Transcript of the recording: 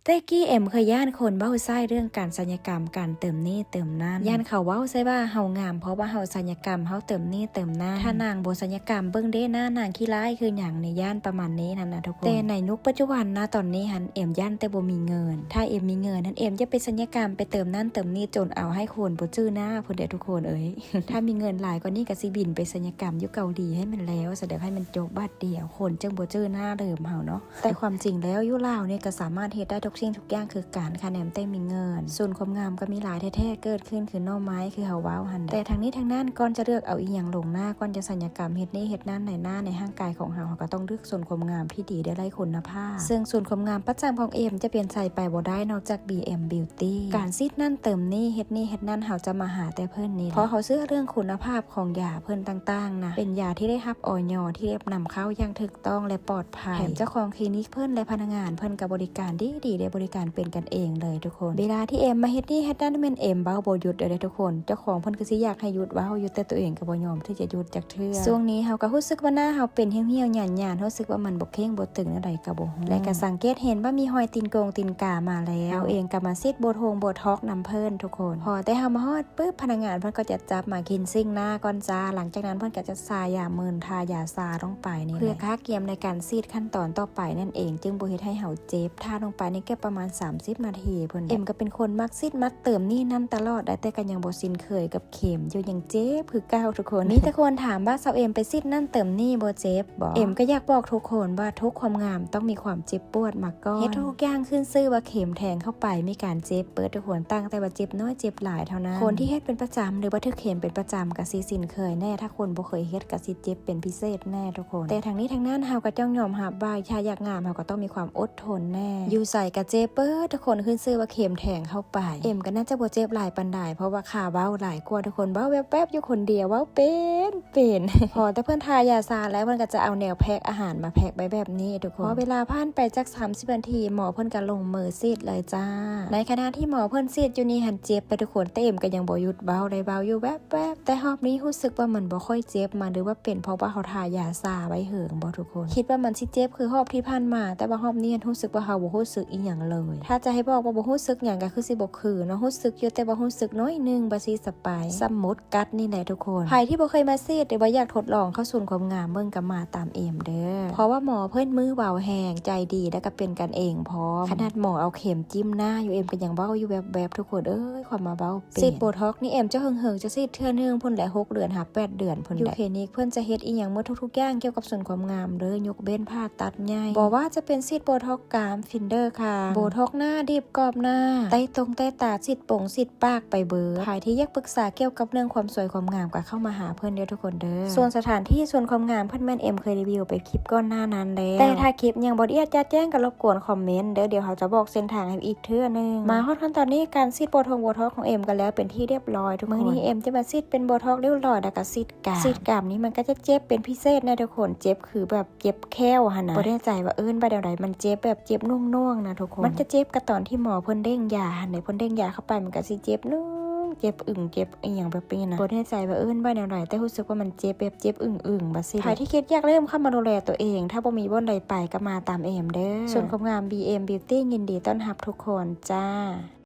ແຕ່ກີ້ເອັມເຄີຍຢ້ານຄົນເວົ້າໃສ່ເລື່ອງການສັນຍະກຳ ການເຕີມນີ້ເຕີມນັ້ນ ຢ້ານເຂົາເວົ້າໃສ່ວ່າເຮົາງາມ ເພາະວ່າເຮົາສັນຍະກຳ ເຮົາເຕີມນີ້ເຕີມນັ້ນ ຖ້ານາງບໍ່ສັນຍະກຳ ເບິ່ງເດ້ໜ້ານາງຂີ້ຮ້າຍຄືຫຍັງນີ້ ຢ້ານປະມານນີ້ຫັ້ນນະທຸກຄົນ. ແຕ່ໃນຍຸກປັດຈຸບັນນະ ຕອນນີ້ຫັ້ນ ເອັມຢ້ານແຕ່ບໍ່ມີເງິນ ຖ້າເອັມມີເງິນຫັ້ນ ເອັມຈະໄປສັນຍະກຳ ໄປເຕີມນັ້ນເຕີມນີ້ ຈົນເອົາໃຫ້ຄົນບໍ່ຈື່ໜ້າພຸ້ນເດ້ທຸກຄົນເອີຍ. ຖ້າມີເງິນຫຼາຍກວ່ານີ້ກໍຊິບິນໄປສັນຍະກຳຢູ່ເກົາຫຼີໃຫ້ມັນແລ້ວ ສະແດງໃຫ້ມັນຈົບບາດດຽວ ຄົນຈຶ່ງບໍ່ຈື່ໜ້າເດີມເຮົາເນາະ. ແຕ່ຄວາມຈິງແລ້ວຢູ່ລາວນີ້ກໍສາມາດເຮັດໄດ້ທຸກສິ່ງທຸກຢ່າງຄືກັນ ຄັນແມ່ນແຕ່ມີເງິນ. ສູນຄວາມງາມກໍມີຫຼາຍແທ້ໆ ເກີດຂຶ້ນຄືໜໍ່ໄມ້ ຄືເຮົາເວົ້າຫັ້ນແຫຼະ. ແຕ່ທັງນີ້ທັງນັ້ນ ກ່ອນຈະເລືອກເອົາອີ່ຫຍັງລົງໜ້າ ກ່ອນຈະສັນຍະກຳເຮັດນີ້ເຮັດນັ້ນໃນໜ້າ ໃນຮ່າງກາຍຂອງເຮົາ ເຮົາກໍຕ້ອງເລືອກສູນຄວາມງາມທີ່ດີ ແລະ ໄດ້ຄຸນນະພາບ. ເຊິ່ງສູນຄວາມງາມປະຈຳຂອງເອັມຈະປ່ຽນໃສ່ໄປບໍ່ໄດ້ນອກຈາກ ບີເອັມ Beauty. ການສີດນັ້ນເຕີມນີ້ ເຮັດນີ້ເຮັດນັ້ນ ເຮົາຈະມາຫາແຕ່ເພິ່ນນີ້ແຫຼະ ເພາະເຮົາເຊື່ອເລື່ອງຄຸນນະພາບຂອງຢາເພິ່ນຕ່າງໆນະ ເປັນຢາທີ່ໄດ້ຮັບ ອອຍ ທີ່ໄດ້ນຳເຂົ້າຢ່າງຖືກ ຕ້ອງ ແລະ ປອດໄພ. ແຖມເຈົ້າຂອງຄລີນິກເພິ່ນ ແລະ ພະນັກງານເພິ່ນກໍບໍລິການດີໆ ແລະ ບໍລິການເປັນກັນເອງເລີຍທຸກຄົນ. ເວລາທີ່ເອັມມາເຮັດນີ້ເຮັດນັ້ນ ແມ່ນເອັມເວົ້າບໍ່ຢຸດເລີຍເດ້ທຸກຄົນ. ເຈົ້າຂອງເພິ່ນຄືຊິຢາກໃຫ້ຢຸດເວົ້າຢູ່ ແຕ່ຕົວເອງກໍບໍ່ຍອມທີ່ຈະຢຸດຈັກເທື່ອ. ຊ່ວງນີ້ເຮົາກໍຮູ້ສຶກວ່າໜ້າເຮົາເປັນຫ່ຽວໆຫຍານໆ ຮູ້ສຶກວ່າມັນບໍ່ເຄັ່ງບໍ່ຕຶງແນວໃດກໍບໍ່ຮູ້ ແລະ ກໍສັງເກດເຫັນວ່າມີຮອຍຕີນກົງຕີນກາມາແລ້ວ. ເຮົາເອງກໍມາສີດໂບທົງໂບທັອກນຳເພິ່ນທຸກຄົນ. ພໍແຕ່ເຮົາມາຮອດປຶບ ພະນັກງານເພິ່ນກໍຈະຈັບມາ cleansing ໜ້າກ່ອນຈ້າ. ຫຼັງຈາກນັ້ນເພິ່ນກໍຈະສາຢາມຶນ ທາຢາຊາລົງໄປນີ້ແຫຼະ ເພື່ອກະກຽມໃນການສີດຂັ້ນຕອນຕໍ່ໄປນັ້ນເອງ ຈຶ່ງບໍ່ເຮັດໃຫ້ເຮົາເຈັບ. ທາລົງໄປນີ້ແຄ່ປະມານສາມສິບນາທີພຸ້ນແຫຼະ. ເອັມກໍເປັນຄົນມັກສີດມັກເຕີມນີ້ນັ້ນຕະຫຼອດ ແຕ່ກໍຍັງບໍ່ຊິນເຄີຍກັບເຂັມຢູ່ ຍັງເຈັບຄືເກົ່າທຸກຄົນ. ມີແຕ່ຄົນຖາມວ່າ ສາວເອັມໄປສີດນັ້ນເຕີມນີ້ບໍ່ເຈັບບໍ່? ເອັມກໍຢາກບອກທຸກຄົນວ່າທຸກຄວາມງາມຕ້ອງມີຄວາມເຈັບປວດມາກ່ອນ. ເຮັດທຸກຢ່າງຂຶ້ນຊື່ວ່າເຂັມແທງເຂົ້າໄປ ມີການເຈັບເບິດທຸກຄົນ ຕັ້ງແຕ່ວ່າເຈັບນ້ອຍເຈັບຫຼາຍເທົ່ານັ້ນ. ຄົນທີ່ເຮັດເປັນປະຈຳ ຫຼືວ່າຖືກເຂັມເປັນປະຈຳກໍຊິຊິນເຄີຍແດ່ ຖ້າຄົນບໍ່ເຄີຍເຮັດກໍຊິເຈັບເປັນພິເສດແດ່ທຸກຄົນ. ແຕ່ທັງນີ້ທັງນັ້ນ ເຮົາກໍຕ້ອງຍອມຮັບວ່າ ຖ້າຢາກງາມ ເຮົາກໍຕ້ອງມີຄວາມອົດທົນແດ່. ຢູ່ໃສກໍເຈັບເບິດທຸກຄົນ ຂຶ້ນຊື່ວ່າເຂັມແທງເຂົ້າໄປ. ເອັມກໍໜ້າຈະບໍ່ເຈັບຫຼາຍປານໃດ ເພາະວ່າຂ້າເວົ້າຫຼາຍກວ່າທຸກຄົນ ເວົ້າແວບໆຢູ່ຄົນດຽວ ເວົ້າເປັນ ເປັນ ພໍແຕ່ເພິ່ນທາຢາຊາແລ້ວ ເພິ່ນກໍຈະເອົາແນວແພັກອາຫານມາແພັກໄວ້ແບບນີ້ທຸກຄົນ. ພໍເວລາຜ່ານໄປຈັກສາມສິບນາທີ ໝໍເພິ່ນກໍລົງມືສີດເລີຍຈ້າ. ໃນຂະນະທີ່ໝໍເພິ່ນສີດຢູ່ນີ້ຫັ້ນເຈັບໄປທຸກຄົນ ແຕ່ເອັມກໍຍັງບໍ່ຢຸດເວົ້າ ໄດ້ເວົ້າຢູ່ແວບໆ. ແຕ່ຮອບນີ້ຮູ້ສຶກວ່າມັນບໍ່ຄ່ອຍເຈັບມາ ຫຼືວ່າເປັນເພາະວ່າເຮົາທາຢາຊາໄວ້ເຫິງບໍ່ທຸກຄົນ? ຄິດວ່າມັນຊິເຈັບຄືຮອບທີ່ຜ່ານມາ ແຕ່ວ່າຮອບນີ້ຫັ້ນຮູ້ສຶກວ່າເຮົາບໍ່ຮູ້ສຶກອີ່ຫຍັງເລີຍ. ຖ້າຈະໃຫ້ບອກວ່າບໍ່ຮູ້ສຶກຫຍັງກໍຄືຊິບໍ່ຄືເນາະ ຮູ້ສຶກຢູ່ ແຕ່ວ່າຮູ້ສຶກໜ້ອຍໜຶ່ງ ບາຊິສະໄປ ສະໝຸດ ກັດນີ້ແຫຼະທຸກຄົນ. ໃຜທີ່ບໍ່ເຄີຍມາສີດ ຫຼືວ່າຢາກທົດລອງເຂົ້າສູນຄວາມງາມເບິ່ງກໍມາຕາມເອມເດີ ເພາະວ່າໝໍເພິ່ນມືເບົາແຮງ ໃຈດີ ແລ້ວກໍເປັນກັນເອງພ້ອມ. ຂະໜາດໝໍເອົາເຂັມຈິ້ມໜ້າຢູ່ ເອມກໍຍັງເວົ້າຢູ່ແວບໆ ທຸກຄົນເອີຍ ຄວາມມາເວົ້າເປັນ. ສີດໂບທັອກນີ້ເອມຈະເຫິງໆ ຈະສີດເທື່ອໜຶ່ງພຸ້ນແຫຼະ ຫົກເດືອນຫາແປດເດືອນພຸ້ນແຫຼະ. ຢູ່ຄລີນິກເພິ່ນຈະເຮັດອີ່ຫຍັງໝົດທຸກໆຢ່າງກ່ຽວກັບສູນຄວາມງາມເດີ ຍົກເວັ້ນຜ່າຕັດໃຫຍ່. ບໍ່ວ່າຈະເປັນສີດໂບທັອກ ກາມ ຟິນເດີ ຄາງ ໂບທັອກໜ້າ ດີບກອບໜ້າ ແຕະຕົງແຕະຕາ ສີດປົງສີດປາກໄປເບິດ. ໃຜທີ່ຢາກປຶກສາກ່ຽວກັບເລື່ອງຄວາມສວຍຄວາມງາມກໍເຂົ້າມາຫາເພິ່ນເດີທຸກຄົນເດີ. ສ່ວນສະຖານທີ່ສູນຄວາມງາມເພິ່ນແມ່ນເອມເຄີຍຣີວິວໄປຄລິບກ່ອນໜ້ານັ້ນແລ້ວ. ແຕ່ຖ້າຄລິບຍັງບໍ່ລະອຽດຈະແຈ້ງກໍລົບກວນຄອມເມັນເດີ ດຽວເຮົາຈະບອກເສັ້ນທາງໃຫ້ອີກເທື່ອໜຶ່ງ. ມາຮອດຂັ້ນຕອນນີ້ ການສີດໂບທົງໂບທັອກຂອງເອມກໍແລ້ວເປັນທີ່ຮຽບຮ້ອຍທຸກຄົນ. ມື້ນີ້ເອມຈະມາສີດເປັນໂບທັອກຣິ້ວຮອຍ ແລ້ວກໍສີດກາມ. ສີດກາມນີ້ມັນກໍຈະເຈັບເປັນພິເສດນະທຸກຄົນ ເຈັບຄືແບບ ເຈັບແຂ້ວຫັ້ນນະ ບໍ່ແນ່ໃຈວ່າເອີ້ນວ່າແນວໃດ ມັນເຈັບແບບເຈັບໜ່ວງໆນະທຸກຄົນ. ມັນຈະເຈັບກະຕອນທີ່ໝໍເພິ່ນເລັ່ງຢາຫັ້ນແຫຼະ ເພິ່ນເລັ່ງຢາເຂົ້າໄປ ມັນກະຊິເຈັບໜຶ່ງ ເຈັບອຶ່ງ ເຈັບອີ່ຫຍັງແບບນີ້ນະ ບໍ່ແນ່ໃຈວ່າເອີ້ນວ່າແນວໃດ ແຕ່ຮູ້ສຶກວ່າມັນເຈັບແບບເຈັບອຶ່ງໆ ວ່າຊີ້. ໃຜທີ່ຄິດຢາກເລີ່ມເຂົ້າມາດູແລຕົວເອງ ຖ້າບໍ່ມີບ່ອນໃດໄປກໍມາຕາມເອມເດີ ສູນຄວາມງາມ ບີເອັມ Beauty ຍິນດີຕ້ອນຮັບທຸກຄົນຈ້າ.